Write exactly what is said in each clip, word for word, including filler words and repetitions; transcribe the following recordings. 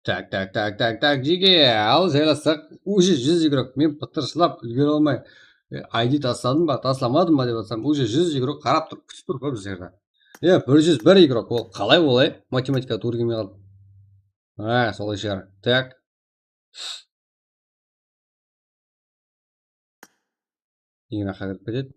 Tak, tak, tak, tak, tak, jege, al, jaylastıq. Уже júz igrok, men pıtırshılap úlgere almay, e, I D tasladım ba, taslamadım ba dep atırsań, уже júz igrok qarap tur, kútip tur ǵoy bizlerdi. E, bir júz bir igrok, ol qalay olay? Matematika tuwrı kelmey qaldı. Ha, solay shıǵar. Tak. Jigime házir kirip ketedi.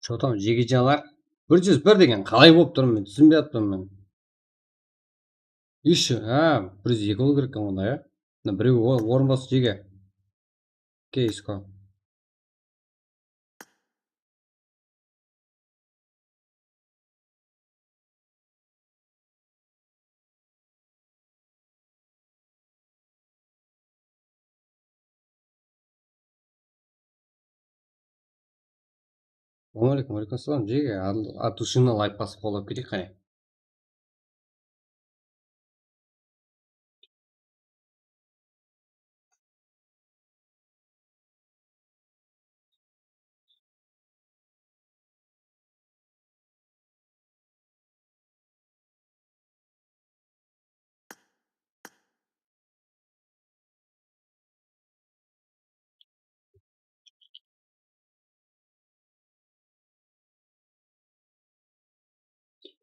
Что там, jegejanlar? Bir júz bir degen qalay bolıp tur, men túsinbey atırman men. Ещё, ha, bir júz eki bolıw kerek eken onda, ya. Mına birew o-, orın bosı jege. Keysko. Assalawma aleykum, aleykum assalam, jege. At-, at ushıńnan layk basıp qollap keteyik qáne.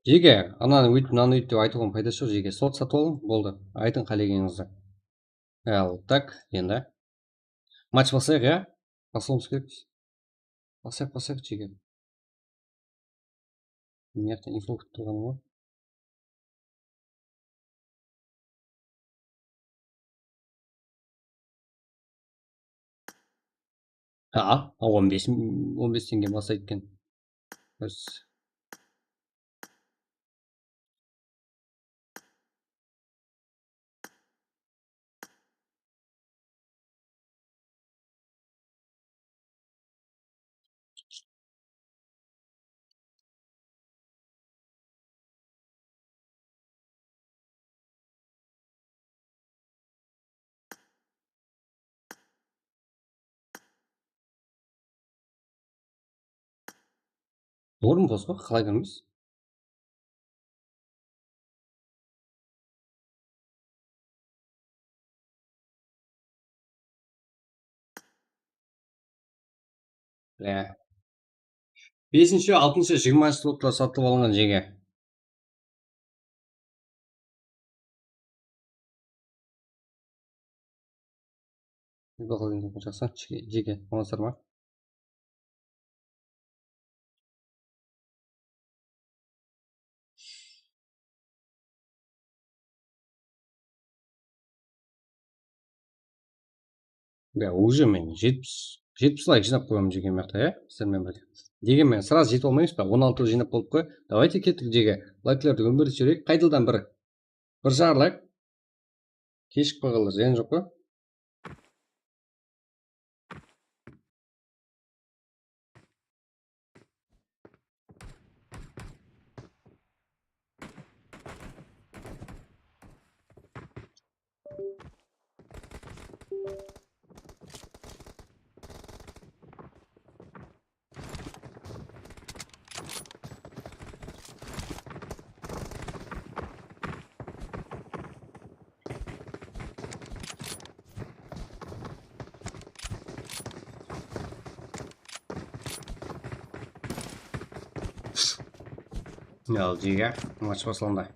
Jege, ananı óyt, mınanı óyt dep aytıwdan paydası joq, jege. Slot satıp alıń, boldı. Aytıń qálegenińizdi. Al, tak, endi. Match baslayıq, ya? Baslıwımız kerekpiz. Baslayıq, baslayıq, jege. Mına jaqta info kútip turǵanım ǵoy. Ha, on bes, on bes teńge baslaydı eken. Durıs. Orın bos pa, qalay kiremiz? Mine. Besinshi, altınshı, jigirmanshı slotlar satıp alınǵan, jege. Jege, ońlasar ma? Ya, уже men jetpis, jetpis layk jıynap qoyamın, jege, mıyaqta, ya, sizler menen birge. Degenmen, sraz jetip almaymız ba? On altı jıynap bolıp qoy. Давайте kettik, jege. Layklardı ómberip júreyik. Qaytadan bir, bir jar layk. Keshik qalǵanlar, zıyan joq pa? Al, jege, match baslandı.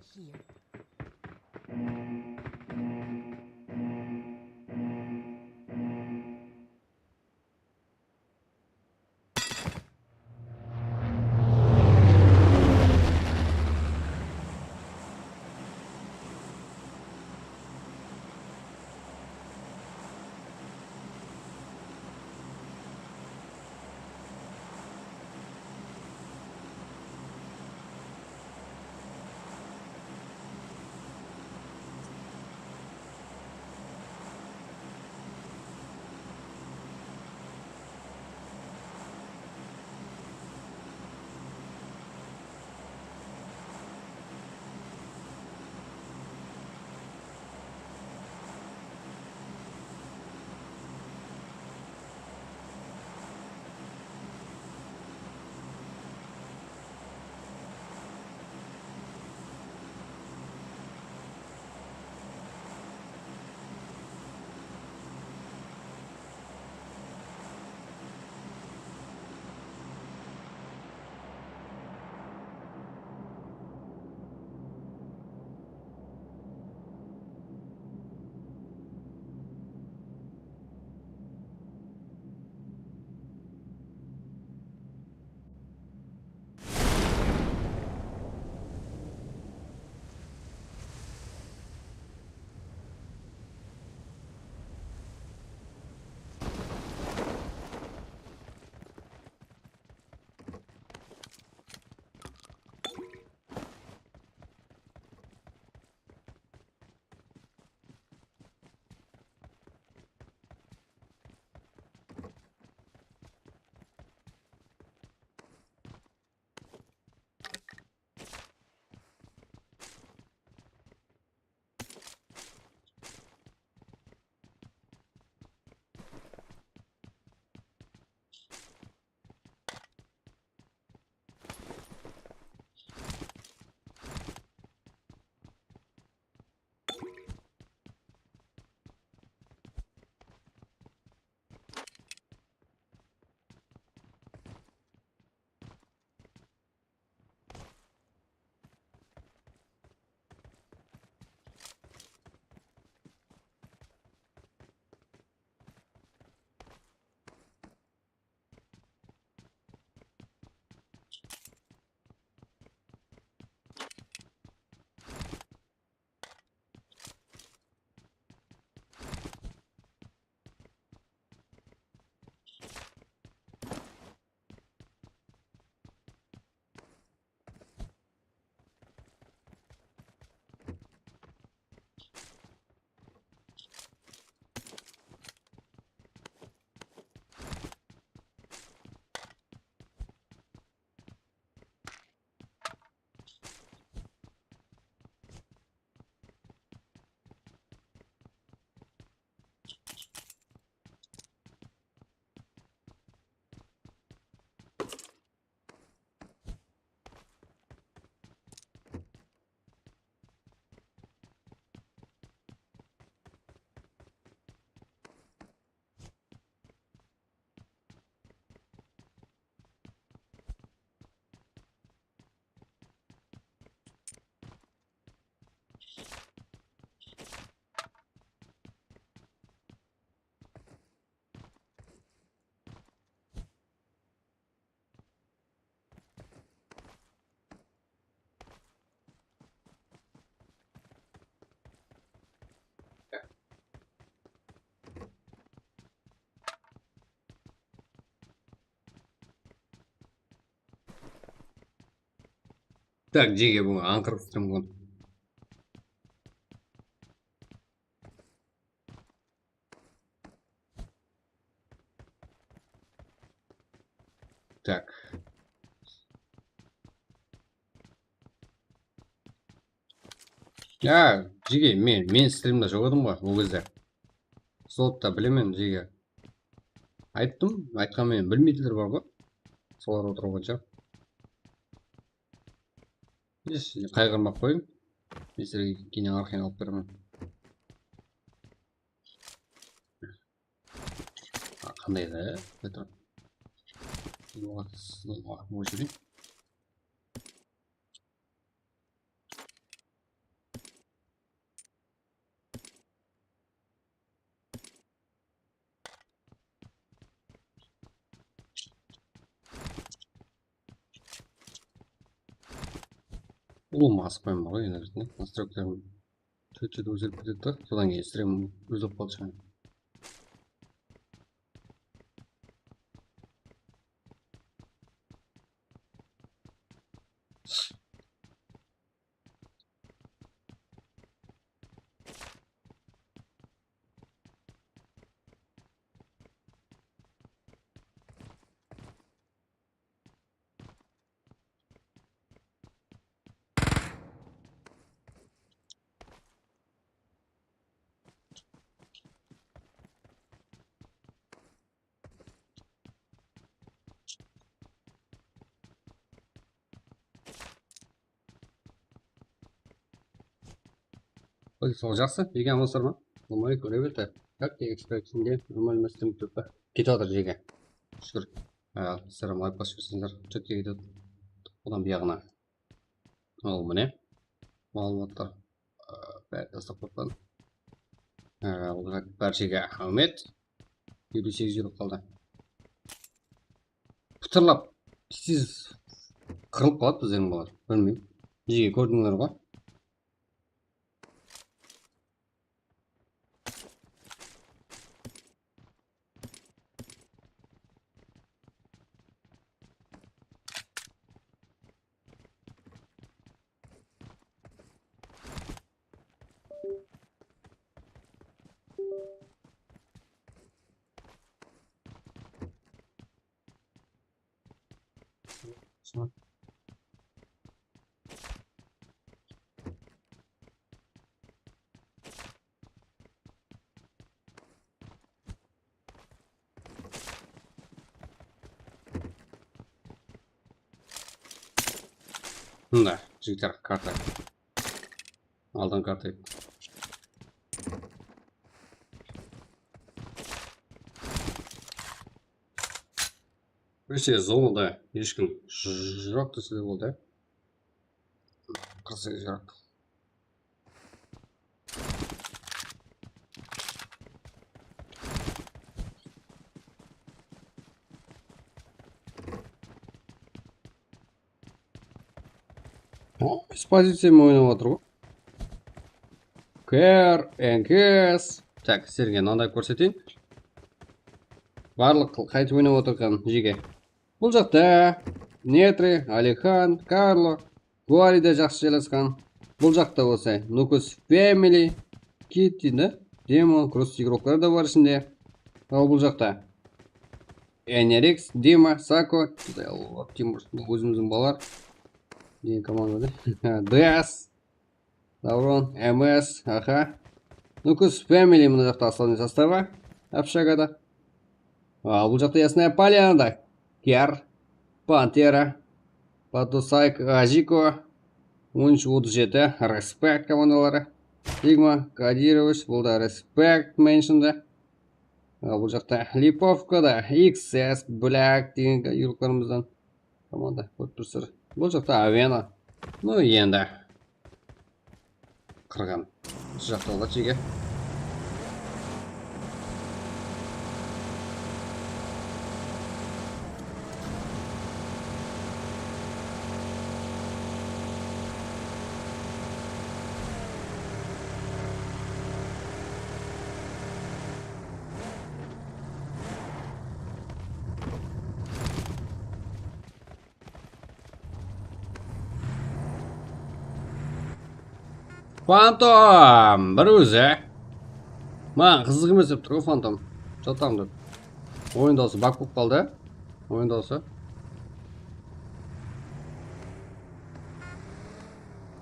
Tak, jege, búgin ańqırıp stream qıldım. Tak. Ya, jege, men, men streamda joq edim ǵoy ol gezde. Slotta bilemen, jege. Ayttım, aytqan menen bilmeydiler bar ǵoy. Solar otırıp atır. Hesh, qayǵırmay-aq qoyıń. Men sizlerge keyin arqayın alıp beremen. A, qanday edi? Qoy turıń. Oǵan, oǵan, oǵan júreyik. Ulıwma asıqpayman ǵoy, endi, nastroykalarım tórt jerde ózgerip ketedi da, sodan keyin stream úzilip qaldı shıǵar. Oy, sol jaqsı, jege amansalar ma? Assalamu aleykum, ребята. Как дела, эксперт, ne? Normal emes, kim turıptı? Ketip atır jege. Shúkir. Á, sizler layk basıp jiberseńler, chatke ketedi. Odan buyaǵına. Al, mine. Maǵlıwmatlar, á, bárin tastap qoyıppan. Á, ol jaq bárshege áwmet. Eliw segiz euro qaldı. Pıtırlap, tez-tez qırılıp qaladı bizlerdiń balalar. Bilmeymen. Jege kórdińler ǵoy. Mında, jigitler, karta. Aldın karta. Вообще, zonada hesh kim joq dese de boldı. Qırq segiz jaraq. O, biz poziciyamen oynap atır ǵoy. K R, N K S. Tak, sizlerge mınanday kórseteyin. Barlıq qaytıp oynap atırǵan jege. Bul jaqta Netri, Alixan, Karlo, Guari de jaqsı jaylasqan. Bul jaqta bolsa Nukus Family, Kitty de, Demon, Cross igrokları da bar ishinde. Al bul jaqta Enerix, Dima, Sako, Timur, ózimizdiń balalar degen komandada. Deas, Davron, M S, aha. Nukus Family mına jaqta основной sostava, общагада. Al bul jaqta Ясная Поляна da. Kyar, Pantera, Podosayk, Ajiko, on úsh otız jeti, Respect komandaları. Sigma, Kadirovich, bul da Respect mentionda. Al bul jaqta Lipovka da, X S, Black degen igroklarımızdan. Komanda, kórip tursızlar. Bul jaqta Avena. Ну, endi. Qırǵan. Usı jaqta boladı jege. Fantom, bir ózi. Maǵan qızıq emes dep tur ǵoy Fantom. Jatamdı. Oyın dawısı bak bolıp qaldı. Oyın dawısı.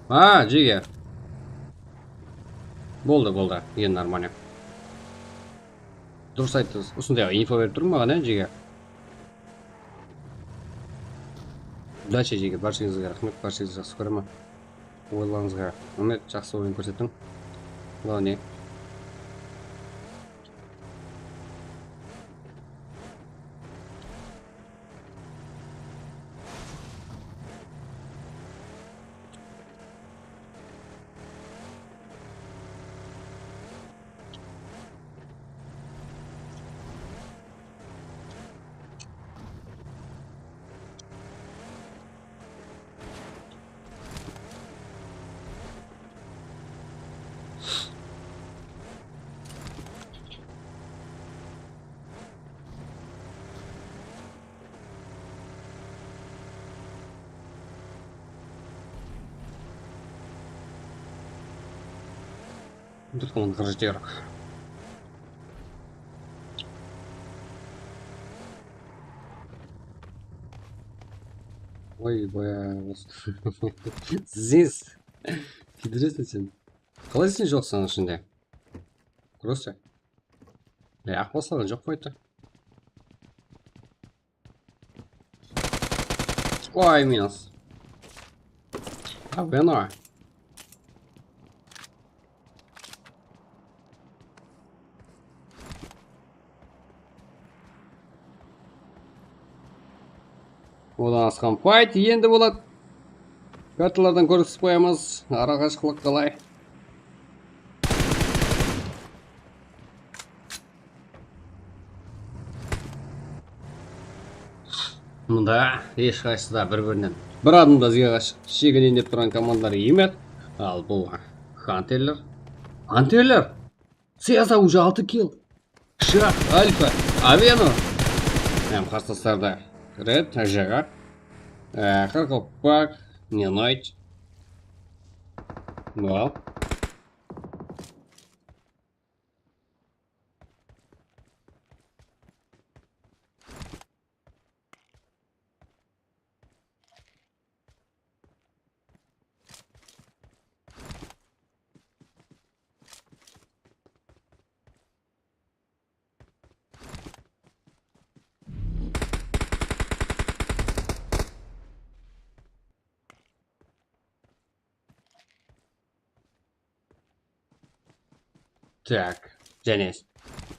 Ha, jege. Boldı, boldı. Endi нормально. Durıs ayttıńız. Usınday info berip turıń maǵan, ya, jege. Udacha, jege. Bársheńizge raxmet, bársheńizdi jaqsı kóremen. Oyınlarıńızǵa raxmet, jaqsı oyın kórsetiń. Главное. Тут он граждер. Ой, бля. Здесь. Интересно sen. Qalay sen joqsań ishinde? Просто. Ya, aq baslaǵan joq qoydı. Oy, minus. A, bueno. Odan asqan fight endi boladı. Kartalardan kórgizip qoyamız. Araqashıqlıq qalay? Mında hesh qaysısı da bir-birinen. Bir adam da bizge qarsı shekeneyin dep turǵan komandalar emes. Al bul Hunterler. Hunterler! Seza уже altı kill. Shaq, Alfa, Aveno. Hám qarsılaslarda Red, Jaga, e, Qaraqalpaq, Nenoyt. Wow. Tak, jáne.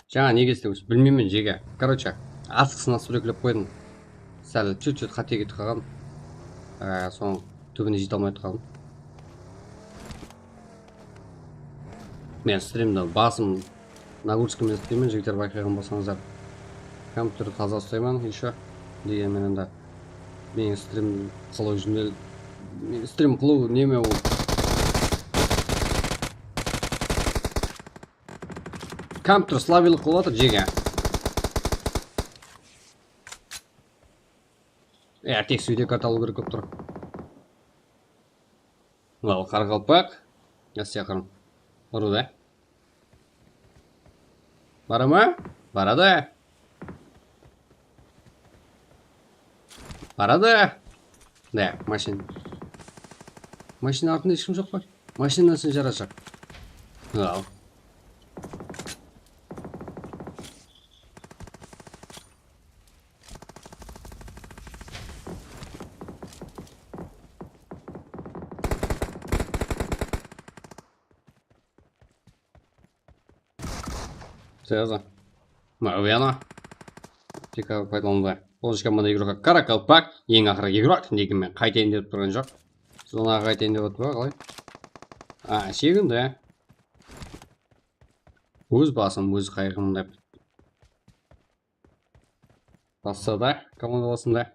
Jańa nege islewsiz? Bilmeymen, jege. Короче, asqısına súreklep qoydım. Sál чуть-чуть qáte ketip qalǵan. Á, sonıń túbine jete almay qaldım. Men strimdi basım naguruzka menen isleymen, jigitler bayqaǵan bolsańızlar. Kompyuterdi taza usleymen, ещё. Degen menen de. Meniń strim qılıw júndel, strim qılıw neme ol. Kompyuter slabilıq bolıp atır, jege. Ertesi úyde kart alıw kerek bolıp tur. Al, qaraqalpaq. Yas yaqın. Urıw da. Bara ma? Baradı. Baradı. Da, mashina. Mashina artında hesh kim joq pa? Mashinadan sen jarajaq. Al. Seza. Maviyana. Tek paydalandı. Bol ishkan mında igrokqa qaraqalpaq. Eń aqırǵı igrok. Nege men qaytayın dep turǵan joq. Zonaǵa qaytayın dep otır ma, qalay? A, shegindi. Óz basım, óz qayǵım dep. Bassada, komanda basında.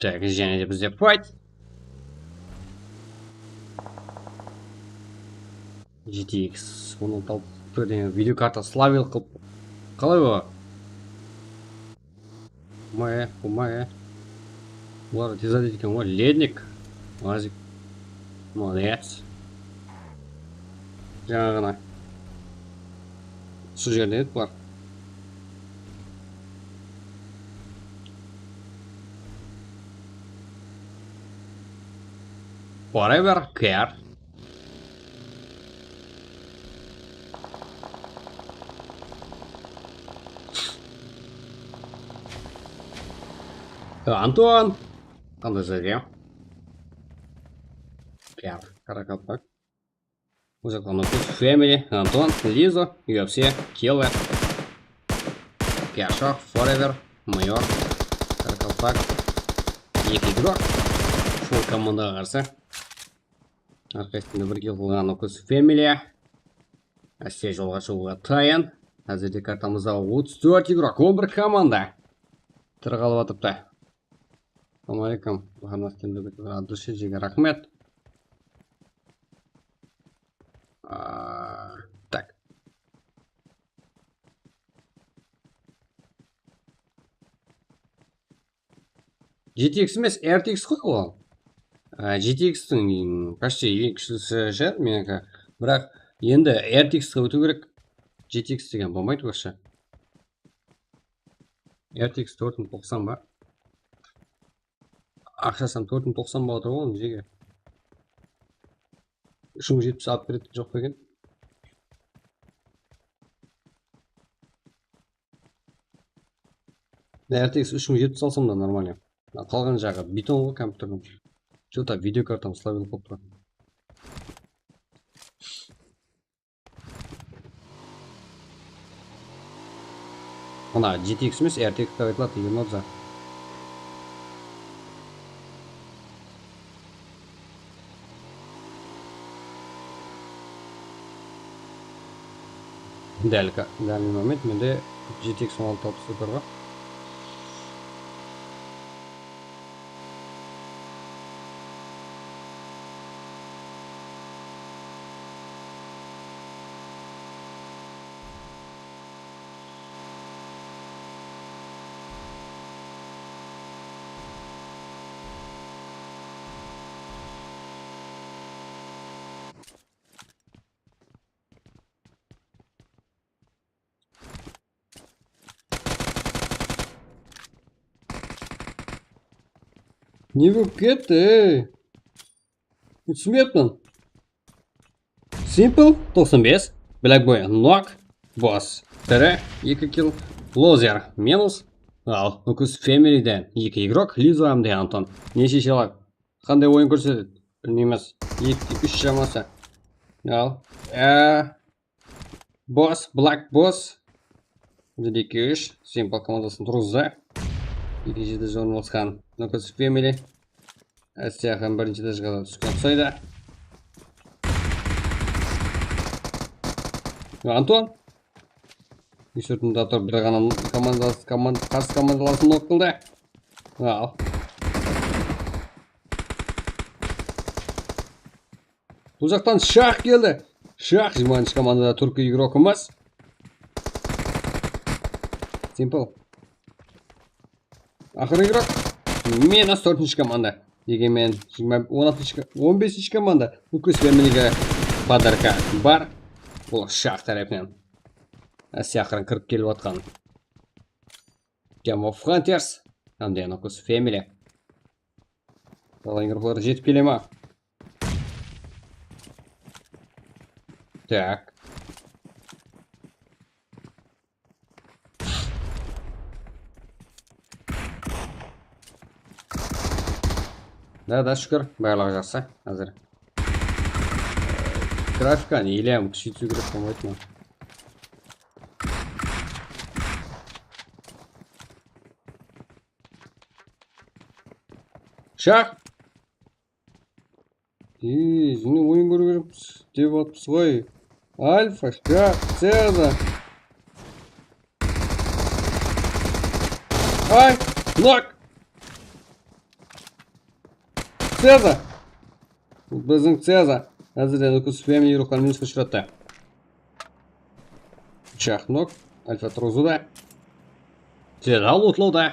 Tak, jáne de bizde fight. G T X, onı tawıp, bir dene video karta slavil qılıp. Qalay o? Qumay, qumay. Bular tez aytaydı eken ǵoy, lednik. Nazik. Молодец. Jańa ǵana. Usı jerde edi bular. Forever care. Anton! Qanday zat ya? Kar, qarakalpak. Bul jaqta Nukus Family, Anton, Lizo, U F C, Killer, Kershox, Forever, Mayor, Qarakalpak, eki igrok, full komandaǵa qarsı. Arqaysında bir kill qılǵan Nukus Family. Áste jolǵa shıǵıwǵa tayın. Házirde kartamızda otız tórt igrok, on bir komanda. Tiri qalıp atırıptı. Assalawma aleykum. Baharnaz Kendibekov, Abdulshedjige raxmet. Aa, tak. G T X emes, R T X qoy oǵan. Aa, G T X-tiń, почти, eń kúshlisi shıǵar meniki. Biraq endi R T X-qa ótiw kerek. G T X degen bolmaydı вообще. R T X tórt mıń toqsan ba? Aqshası tórt mıń toqsan bolıp atır ǵoy onıń jege. Úsh mıń jetpis alıp beredi joq pa eken? R T X úsh mıń jetpis alsam da нормально. Qalǵan jaǵı beton ǵoy kompyuterdiń. Что-то video kartam slavil qılıp tur. Mına G T X emes, R T X dep aytıladı, Yernodza. Dál ka-, dál moment mende G T X on altı alpıs super bar. Ne bolıp ketti, ey? Túsinbeyappan. Simple, toqsan bes, Black Boy, Nok, Boss, tiri, eki kill, Lozer, minus, al, Nukus Familyden eki igrok, Lizo hám de Anton. Neshe shelak? Qanday oyın kórsetedi? Bilmeymiz. Eki, úsh shaması. Al, á, Boss, Black Boss. Bir, eki, úsh. Simple komandasın turǵızdı. Ekinshi etajda ornalasqan Nukus Family. Áste hám birinshi etajǵa túsken uqsaydı. Anton. Úy sırtında tur, bir ǵana komandası, komand-, qarsı komandalasın nok qıldı. Al. Bul jaqtan Shaq keldi. Shaq, jigirmanshı komandada turki igrokımız. Simple. Aqırǵı igrok. Minus tórtinshi komanda. Degenmen, jigirma, on altınshı, on besinshi komanda. Nukus Familyge podarka bar. Bul Shaq tárepinen. Áste aqırın kirip kelip atqan. Game of Hunters. Hám de Nukus Family. Qalan igroklar jetip kele ma? Tak. Da, da, shúkir, barlıǵı jaqsı házir. Grafikanı elem kúsheytiw kerek bolmaydı ma? Shaq! Ey, jáne oyın kóriw kerekpiz dep atırmız ǵoy. Alfa, Shaq, Ceza. Ay, nok. Ceza. Biziń Ceza. Házir endi kúsip, meni ruxlar minusqa ushırattı. Chaqnok, Alfa turǵızıwda. Terral otlawda.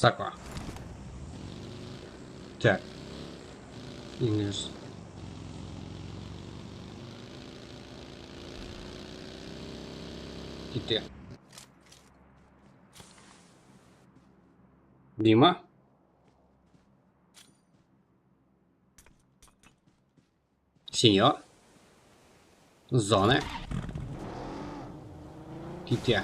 Saqla. Tak. Eńiz. Kete. Dima. Senyor. Zona. Kete.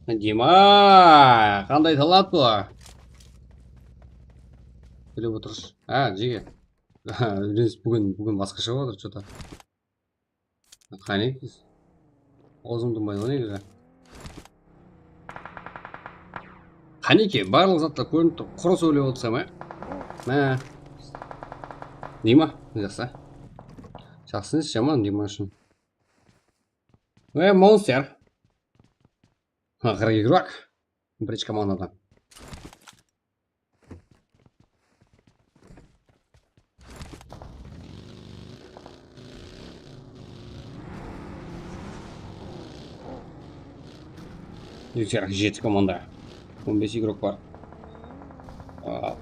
Dima, qanday talant bu? Bilip otırısh. Ha, jege. Úyrenisiz, búgin, búgin basqasha bolıp atır, что-то. Qáne, awzımdı maylanay beri. Qáneke, barlıq zatlar kórinip tur, qurı sóylep otırsam, á? Má. Dima, jaqsı. Jaqsı, jaman Dima ushın. E, monster. Qırq eki игрок. Birinshi komandadan. Jeti komanda. On bes игрок bar. Aa.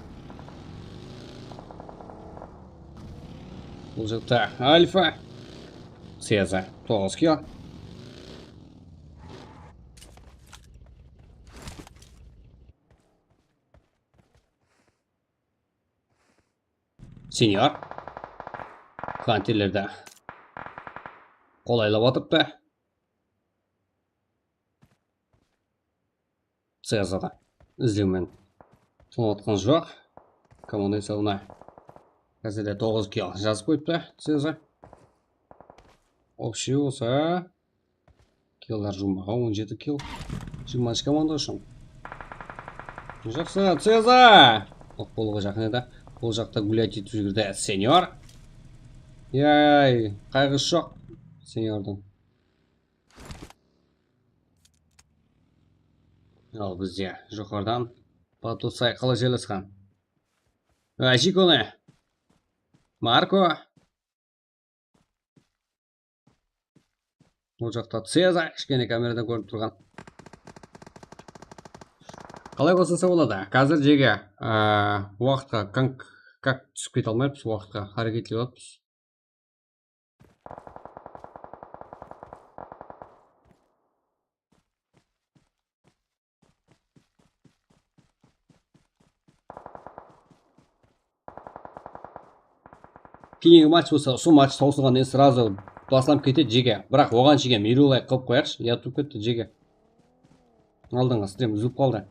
Bul jaqta Alfa. Ceza. Toǵız kill. Senyor. Hunterlerdi qolaylap atırıptı. Cezada izlewmen tońılatqan joq. Komanda esabına házirde toǵız kill jazıp qoyıptı Ceza. Общий bolsa Killlar juwmaǵan, on jeti kill. Jigirmanshı komanda ushın. Jaqsı, Ceza! Oq bolıwǵa jaqın edi. Ol jaqta gulять etip júrdi Senyor. Yay, qayǵısı joq Senyordıń. Al bizde joqarıdan Batu Say qala jerlesken. Jikone. Marko. Ol jaqta Ceza kishkene kameradan kórinip turǵan. Qalay qoslasa boladı? Házir jege, aa, waqıtqa kank-, kak túsip kete almayapız, waqıtqa háreketlep atırmız. Keyingi match bolsa, usı match tawsılǵannan keyin srazu baslanıp ketedi jege. Biraq oǵan shege mirulay qılıp qoyayıqshı, yatıp ketti jege. Aldınǵı strim úzilip qaldı.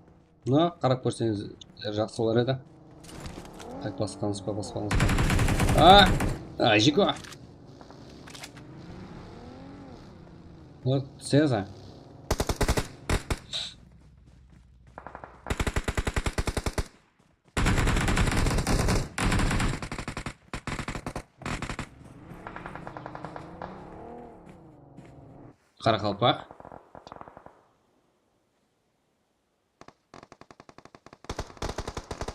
Mına, qarap kórseńiz, jaqsı bolar edi. Tak, baspańız ba, baspańız ba? A, a, Jiko. Вот, Ceza. Qaraqalpaq.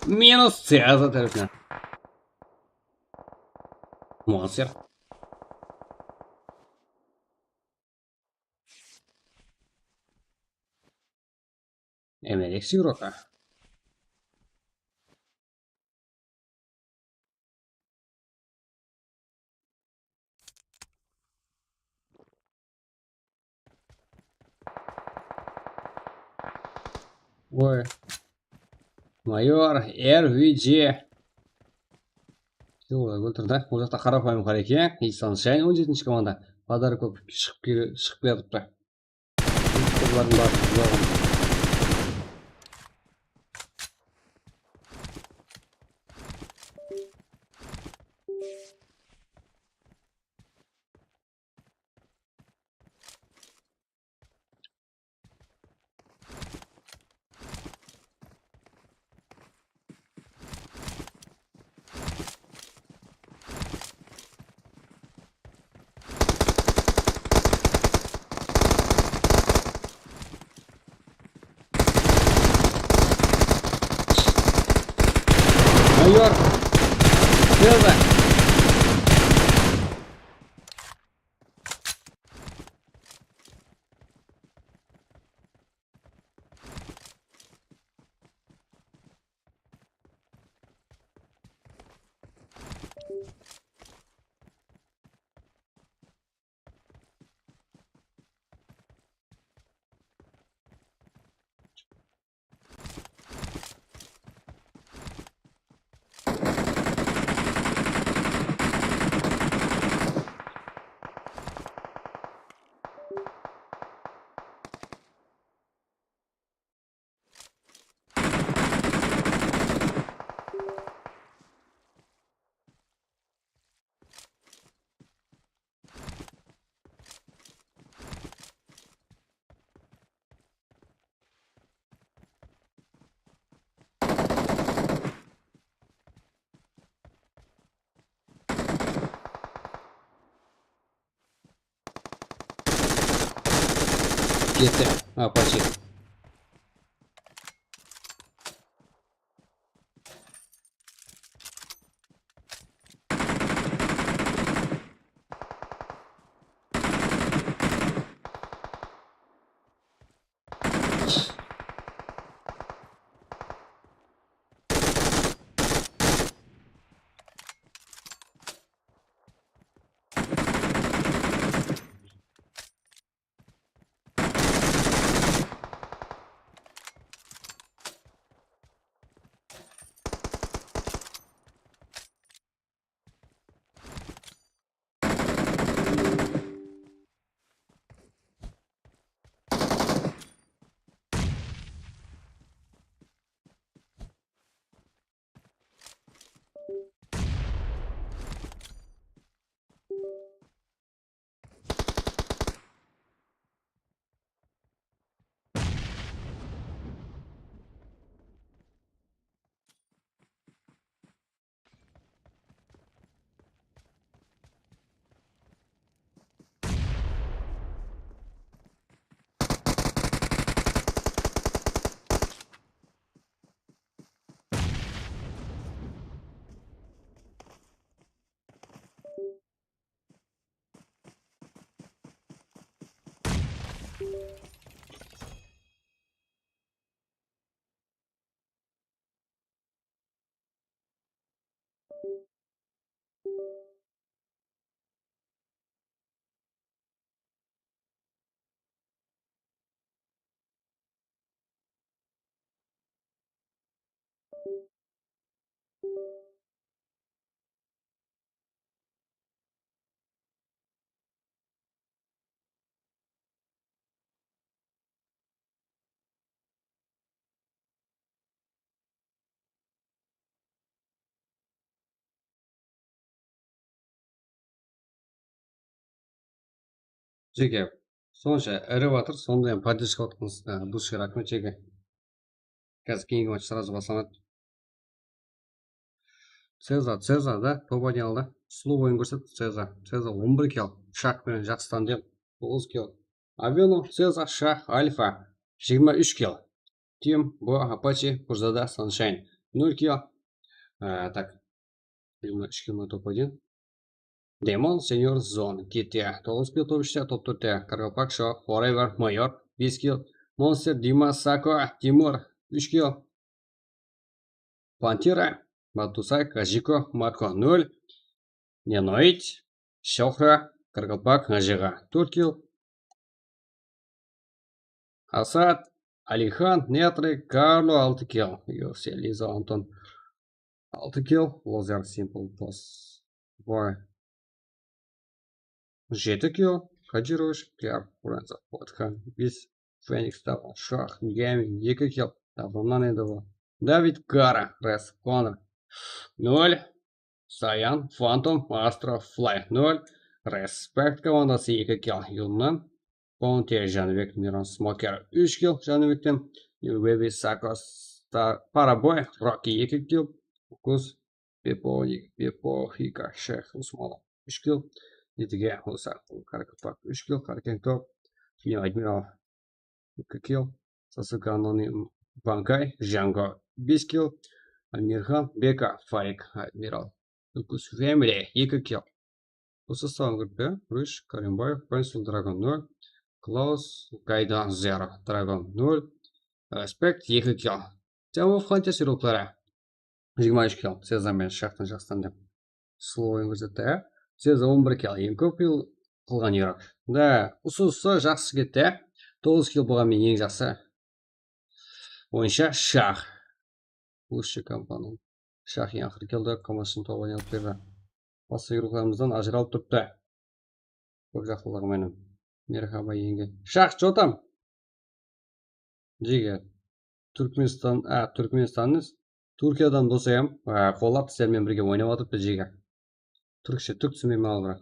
Minus Ceza tárepinen. Monster. Emelek Sigroka. Oy. Mayor, R V G. Yoq, óltirdi. Ol jaqta qarapayım qara eken. Sunshine, on jetinshi komanda. Podarok bolıp shıǵıp kele-, shıǵıp kiyatırıptı. Qızlardıń barısı joǵın. Mayor! Ceza! Ketti. Apache. Jeke, sonsha irip atır, sonday ham podderjka qılıp atqanıńız, e, bul ushın raxmet, jeke. Házir keyingi match srazu baslanadı. Ceza, Ceza da, Tobanel da. Slow oyın kórsetip Ceza. Ceza on bir kill. Shaq penen jaqsı tandem. Toǵız kill. Aveno, Ceza, Shaq, Alfa. Jigirma úsh kill. Tim, Bo, Apache, Kurzada, Sunshine. Nol kill. E, tak. Jigirma úsh kill, top один. Demon, Senyor, Zon, G T A, toǵız kill top úshte, top tórtte, Kargopak, Shaq, Forever, Mayor, bes kill, Monster, Dima, Sako, Timur, úsh kill, Pantera, Matusay, Kajiko, Marko, nol, Nenoid, Shohra, Kargopak, Ajiǵa, tórt kill, Asad, Alixan, Netri, Karlo, altı kill. Yosel, Liza, Anton, altı kill. Lozer, Simple, Boss, Boy, jeti kill. Kadirovich, Klyar, Kuranza, Potkan, bes, Feniks, Davron, Shah, Gemi, eki kill. Davronnan endi bul. David, Gara, Res, Konor, nol. Sayan, Phantom, Astro, Fly, nol. Respect komandası, eki kill. Yunnan, Ponte, Janibek, Miron, Smoker, úsh kill Janibekten. New Baby, Sako, Star, Paraboy, Rocky, eki kill. Kuz, Bepo, Bepo, Hika, Sheyx, Usmanov, úsh kill. Edige, Usa, Karkapak, úsh kill. Karkeng Top, New Admiral, eki kill. Sasuke, Anonim, Bankay, Jango, bes kill. Amirxan, Beka, Faik, Admiral, Lukus Family, eki kill. Usı Sangırbe, Rısh, Karimbaev, Pencil Dragon, nol. Klaus, Gaydan, Zero, Dragon, nol. Respect, eki kill. Temov Hunter suyruqları. Jigirma úsh kill. Ceza menen Shaxtın jaqsıdan dep. Slow oyın kórsetti, á? Ceza on bir kill. Eń kóp kill qılǵan hero. Da, usı, usı jaqsı ketti, á? Toǵız kill bolǵan menen eń jaqsı oyınshı Shax. Лучший компанон. Shax eń aqırı keldi, komandasın toǵın alıp berdi. Basqa heyrolarımızdan ajıralıp turıptı. Kóp jaqsılıǵı menen. Merhaba, yenge. Shax, что там? Jege. Túrkmenstan, a, Túrkmenstannıń Túrkiyadan dosı em, a, qollap sizler menen birge oynap atırıptı, jege. Túrkshe, túrk túsinbeymen al, biraq.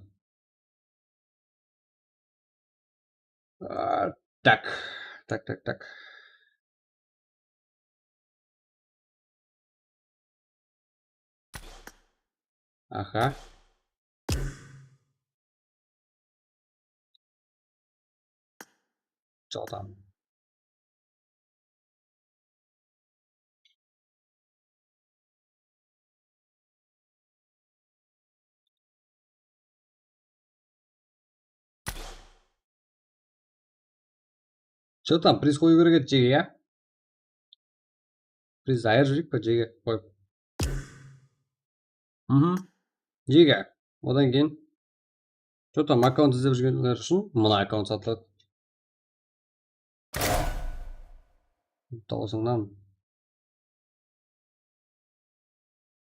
A, tak, tak, tak, tak. Aha. Jotam. Jotam, priz qoyıw kerek edi, jege, ya? Priz ayırıp júreyik pe, jege? Qoyıp. Mhm. Jege. Odan keyin. Jotam, akkaunt izlep júrgenler ushın mına akkaunt satıladı. Dawısıńnan.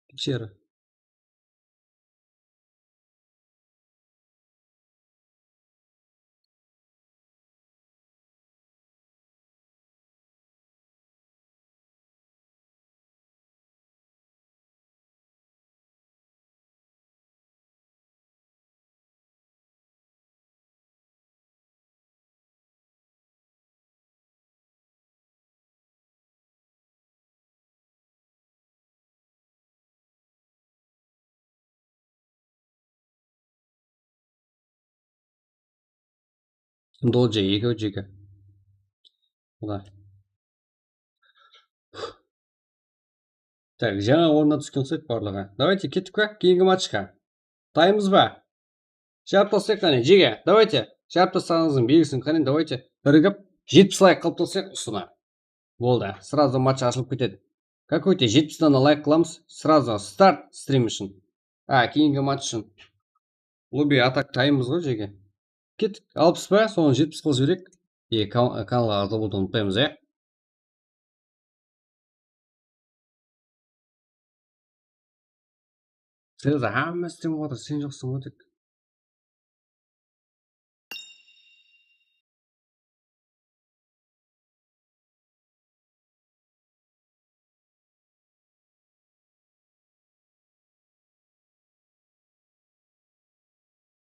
Keshir. Dolje, ekew jeke. Mına. Tak, jańa ornına túsken uqsaydı barlıǵı. Davayte, kettik pa? Keyingi matchqa. Taymız ba? Jarıp taslayıq qáne, jege. Davayte. Jarıp taslaǵanıńızdıń belgisin qáne, davayte. Birigip, jetpis layk qılıp taslayıq usına. Boldı. Srazu match ashılıp ketedi. Какой-то jetpis dana layk qılamız. Srazu start strim ushın. A, keyingi match ushın. Lobby atak taymız ǵoy, jege. Kettik. Alpıs pa? Sonı jetpis qılıp jibereyik. E, kan-, kanalǵa aǵza bolıwdı umıtpaymız, ya. Sreza hámme islep otır, sen joqsań ǵoy tek.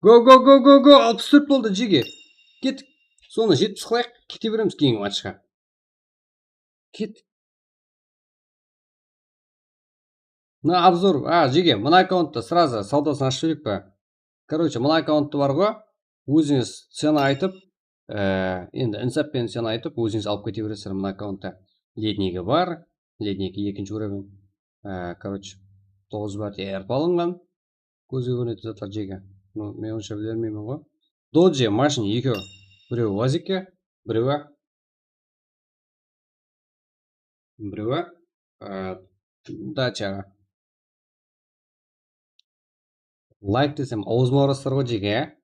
Go, go, go, go, go, alpıs tórt boldı, jege. Kettik. Sonı jetpis qılayıq, kete beremiz keyingi matchqa. Kettik. Mına obzor, a, jege, mına akkaunttı srazu sawdasın ashıp jibereyik pa? Короче, mına akkaunttı bar ǵo, ózińiz cena aytıp, e, endi insap penen cena aytıp, ózińiz alıp kete beresizler mına akkaunttı. Lednigi bar, lednigi ekinshi уровень. E, короче, toǵız bar, erp alınǵan. Kózge kórinedi zatlar, jege. Ну, men onsha bilermeymen ǵo. Dodge, mashina ekew. Birewi Uazikke, birewi, birewi, e, Dachaǵa. Layk desem, awızıma urasızlar ǵo, jege.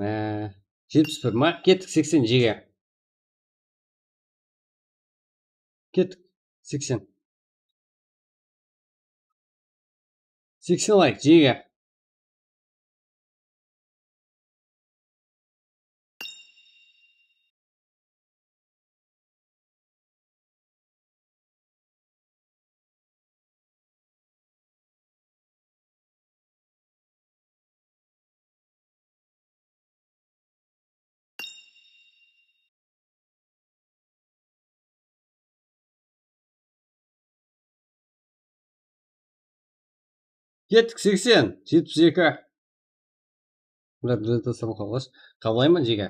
E, jetpis bir ma? Kettik, seksen, jege. Kettik. Seksen. Seksen layk, jege. Kettik, seksen, jetpis eki. Brat, brat, taslamay qalǵash. Qablayman, jege.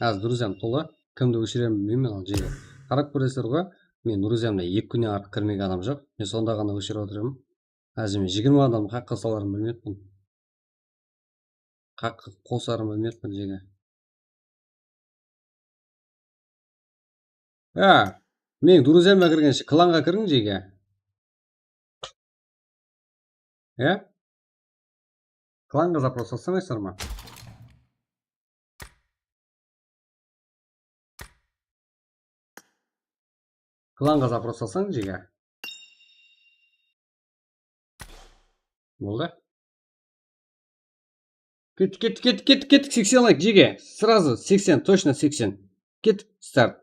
Házir друзьям tola. Kimdi óshirerin bilmeymen al, jege. Qarap kóresizler ǵoy. Men друзьямda eki kúnnen artıq kirmegen adam joq. Men sonda ǵana óshirip otıraman. Házir men jigirma adamdı haqqa salarımdı bilmeyappan. Haqqa qosarımdı bilmeyappan, jege. Ya, meniń друзьямǵa kirgenshe klanǵa kiriń, jege. Ya? Klanǵa запрос salsamaysızlar ma? Klanǵa запрос salsań, jege. Boldı. Kettik, kettik, kettik, kettik, kettik, seksen layk, jege. Сразу seksen, точно seksen. Kettik, start.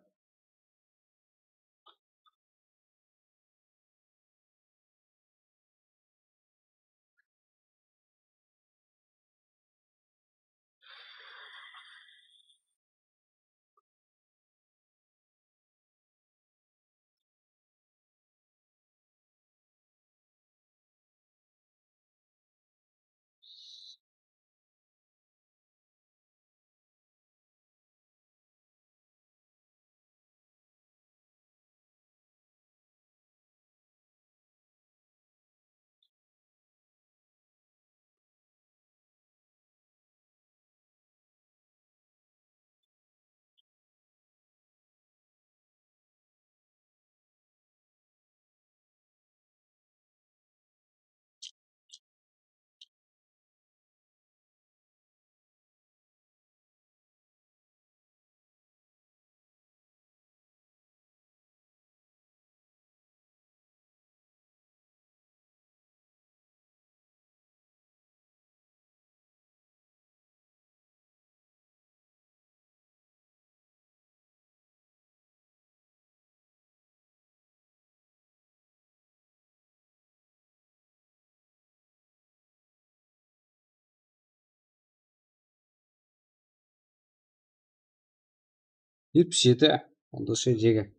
Jetpis jeti. Onda usı jege.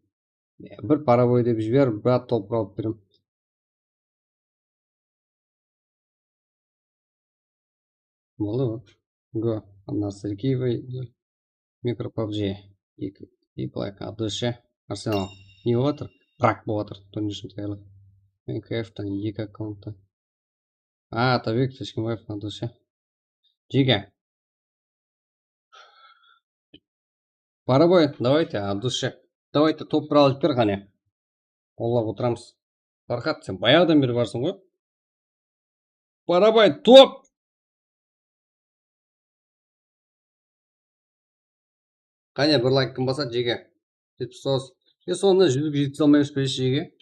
Bir porovoy dep jiber, brat, topır alıp berem. Boldı. Go. Annar Sergeeva. Mikro pabji. Eki. Eki layk. От души. Arsenal. Ne bolıp atır? Prak bolıp atır. Turnirshin tayarlıq. Minecraft'tan eki akkauntta. A, Atabek Tashkinbaev, от души. Jege. Baraboy, давайте, от души. Давайте, top bir alıp ber qáne. Qollap otıramız. Farxat, sen bayaǵıdan beri barsıń ǵoy. Baraboy, top! Qáne, bir layk kim basadı, jege? Jetpis toǵız. E, sonda júzlik jetkize almaymız ba, jege?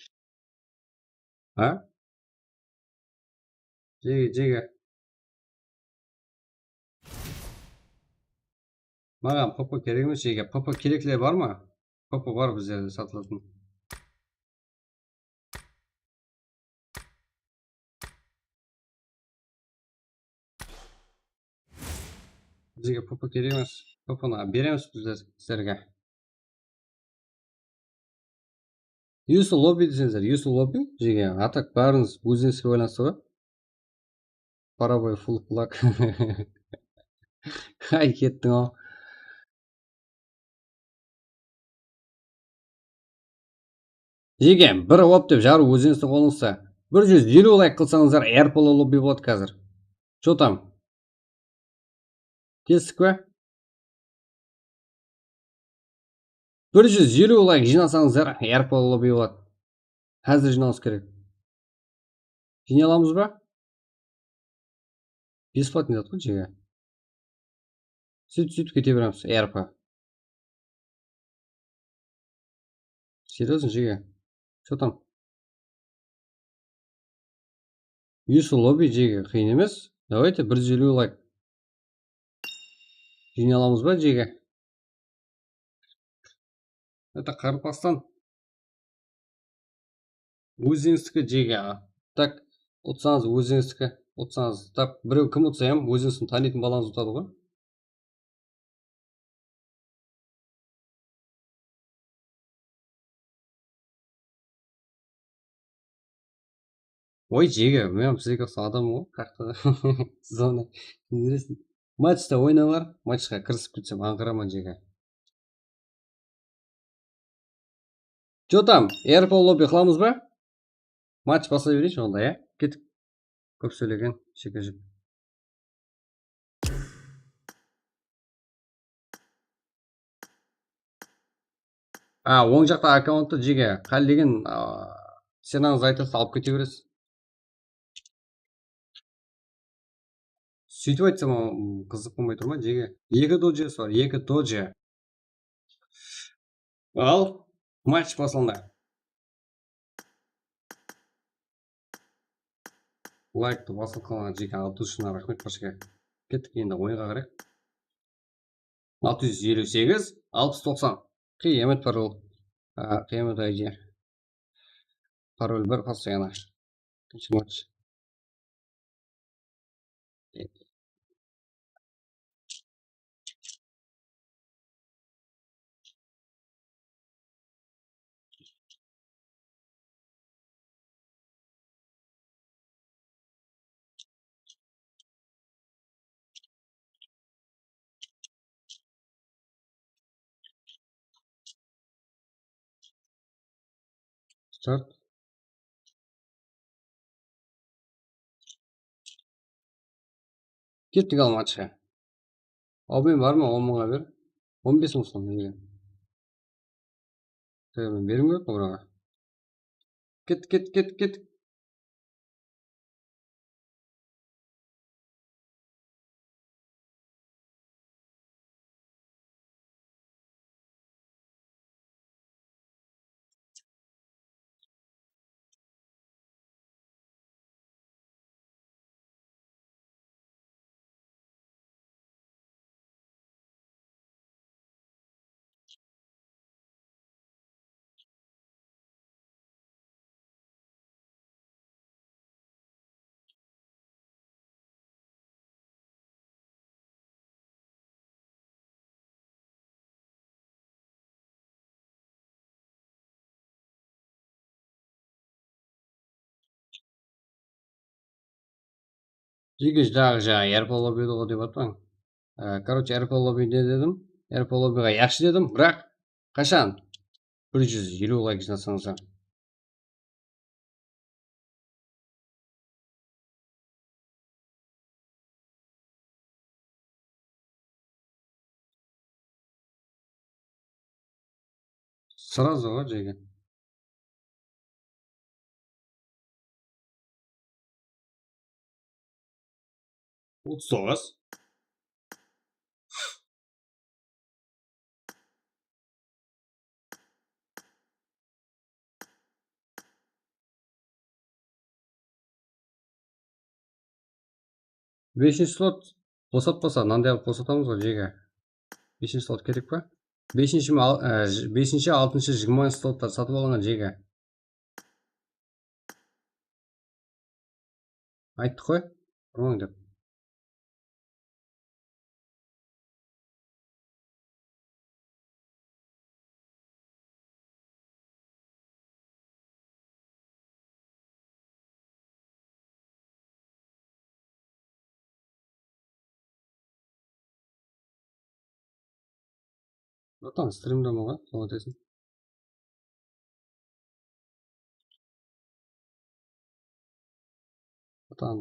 Ha? Jege, jege. Maǵan P P kerek emes, jege. P P kerekler bar ma? P P bar bizlerde satılatın. Bizge P P kerek emes. P P-nı beremiz bizler sizlerge. Usu lobby desеңiz, usu lobby, jege. A tak bárińiz ózińizge baylanıslı ǵoy. Parabay full plak. Ay, kettiń-aw. Jege, bir op dep jarıw ózińizdiń qolıńızda. Bir júz eliw layk qılsańızlar, R P L lobby boladı házir. Что там? Kestik pe? Bir júz eliw layk jıynasańızlar, R P L lobby boladı. Házir jıynalıwıńız kerek. Jıynay alamız ba? Бесплатный zat ǵoy, jege. Sóytip, sóytip kete beremiz, R P. Серьёзно, jege. Что там? Usu lobby, jege, qıyın emes. Давайте, bir júz eliw layk. Jıynay alamız ba, jege? Это qarıpastan. Ózińizdiki, jege. Tak, utsańız ózińizdiki, utsańız. Tak, birew kim utsa hám ózińizdiń tanıytın balańız utadı ǵoy. Oy, jege, men sizge uqsaǵan adamman ǵoy, qaqta. Siz onı bilesiz. Matchta oynańlar, matchqa kirisip ketsem, ańqıraman, jege. Что там? R P L lobby qılamız ba? Match baslay bereyinshi onda, ya? Kettik. Kóp sóylegen, shekejip. A, oń jaqta akkaunttı, jege, qállegen, a, scenańızdı aytasız, alıp kete beresiz. Sóytip aytsam, ım, qızıq bolmay tur ma, jege? Eki dojesi bar, eki doje. Al, match baslandı. Layktı basıp qalǵan jeke, al, dusına raxmet, barshege. Kettik endi oyınǵa qaray. Altı júz eliw segiz, alpıs toqsan. Qıyamet parol. A, qıyamet I D. Parol bir постоянно. Ikkinshi match. Start. Kettik, al, matchqa. Obmen bar ma? On mıńa ber. On bes mıń uslap, nege? Sen bermey qoy buraǵa. Ket, ket, ket, ket. Jeke, daǵı jańa R P lobby edi ǵo dep atpań. Á, короче, R P lobby ne dedim? R P lobbyǵa yaqshı dedim, biraq qashan? Bir júz eliw layk jıynatsańızlar. Сразу ǵo, jeke. Otız toǵız. Besinshi slot bosatpasa, mınanday qılıp bosatamız ǵo, jeke. Besinshi slot kerek pa? Besinshi, al-, e, j-, besinshi, altınshı, jigirmanshı slotlar satıp alınan, jeke. Ayttıq ǵoy, urmań dep. Bratан, strimde bolǵan, sol eteseń. Bratан.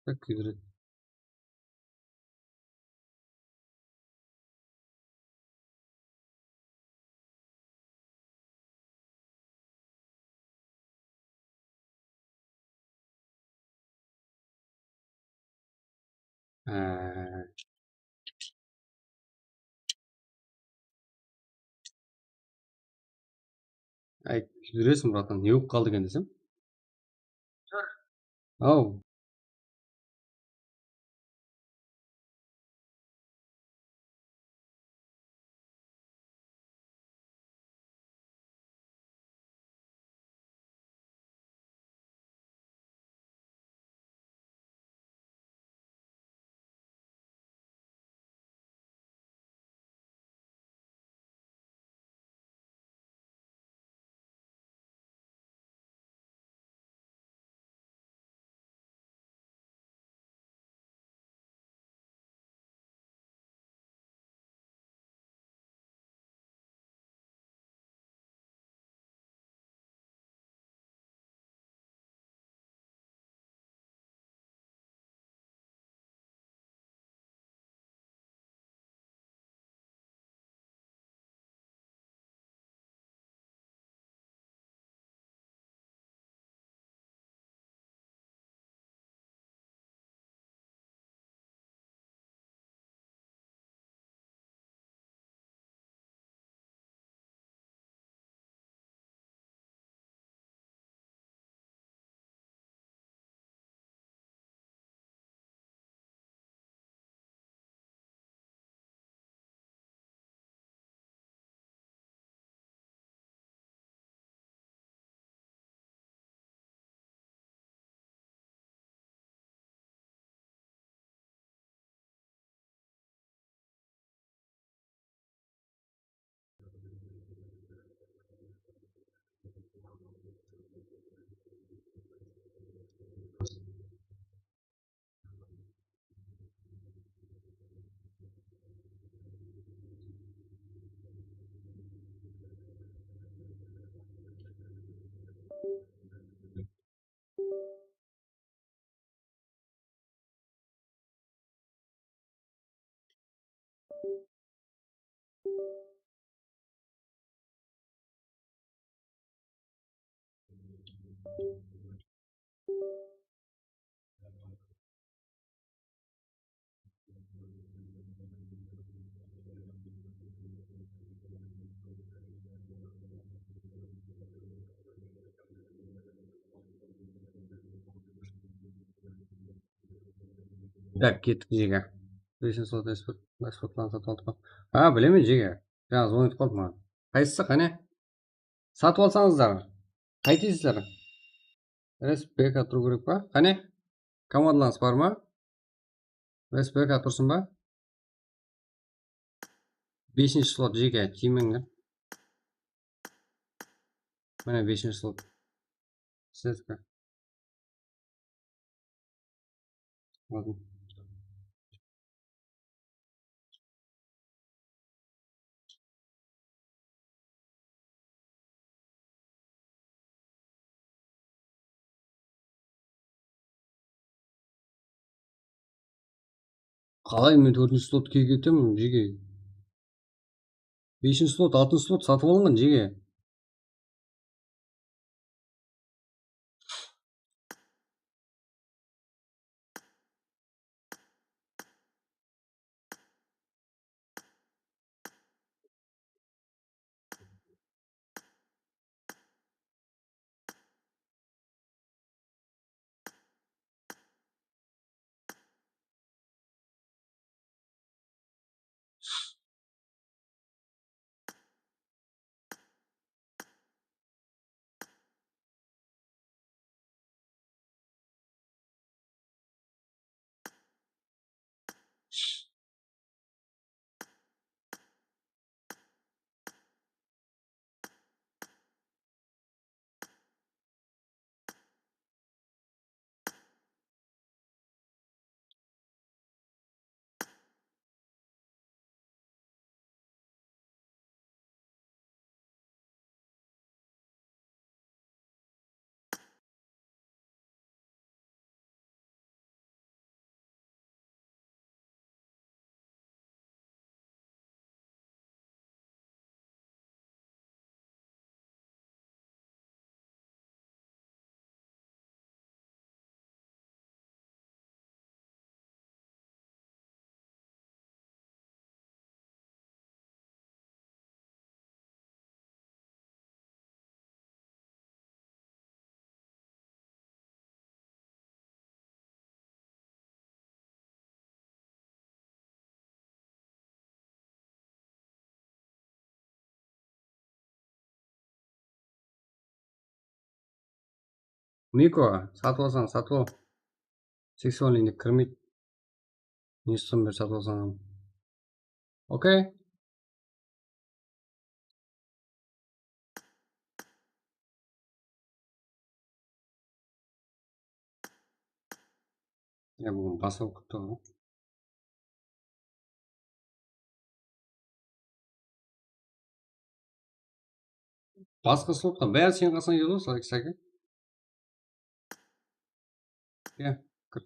Tak, kúydiredi. Á. Áy, kúydireseń, bratan, ne bolıp qaldı eken desem? Tur. Aw. Tak, kettik, jege. Besinshiy slot, eksport, eksportlardı satıp aldıq pa? Ha, bilemen, jege. Jańa zvonit qıldı maǵan. Qaysısı, qáne? Satıp alsańızlar. Qaytaysızlar? Respublika turıw kerek pa? Qáne? Komandalarıńız bar ma? Respublika tursın ba? Besinshi slot, jege, tiymeńler. Mine, besinshi slot. Setka. Aldım. Qalay men tórtinshi slot kiyip ketemen, jege? Besinshi slot, altınshı slot satıp alınǵan, jege. Miko, satıp alsań, satıp al. Seksualnıy kirmeydi. Nesi soń bir satıp alsań. Okey. Ya, búgin basılıp ketti ǵoy. Basqa slotqa bári sen qalsań edi ǵoy, Sake. Ya, kir.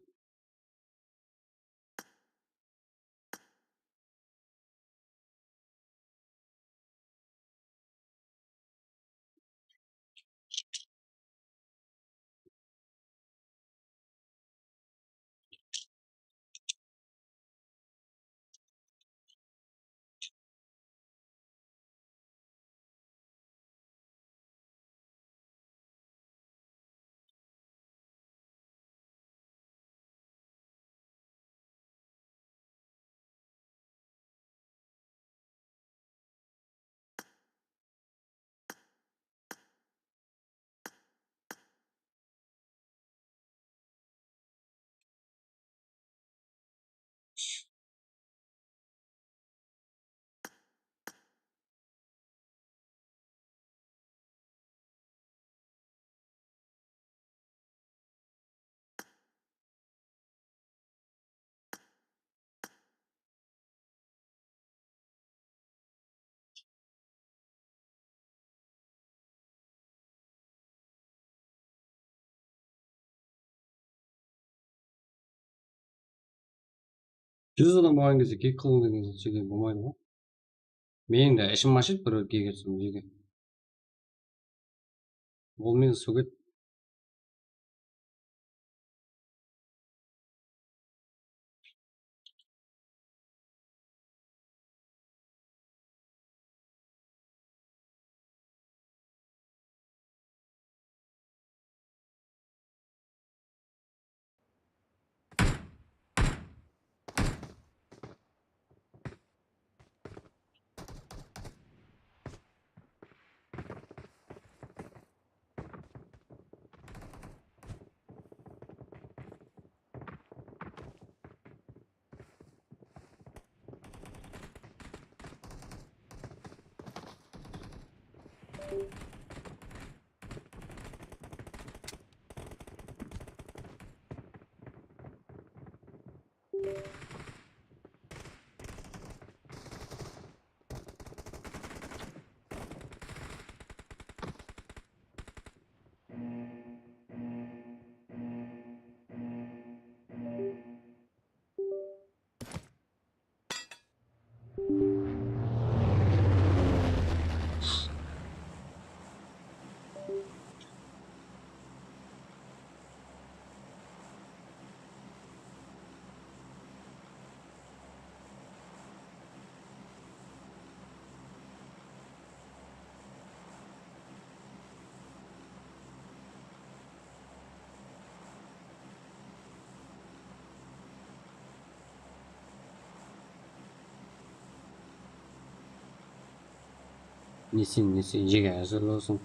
Júz adam bolǵan gezde gig qılıw degen zat jege bolmaydı ǵoy. Meniń de ishim ashıdı, birewdi gig etsem jege. Ol meni suget. Nesi, nesi, jege házir bolsın.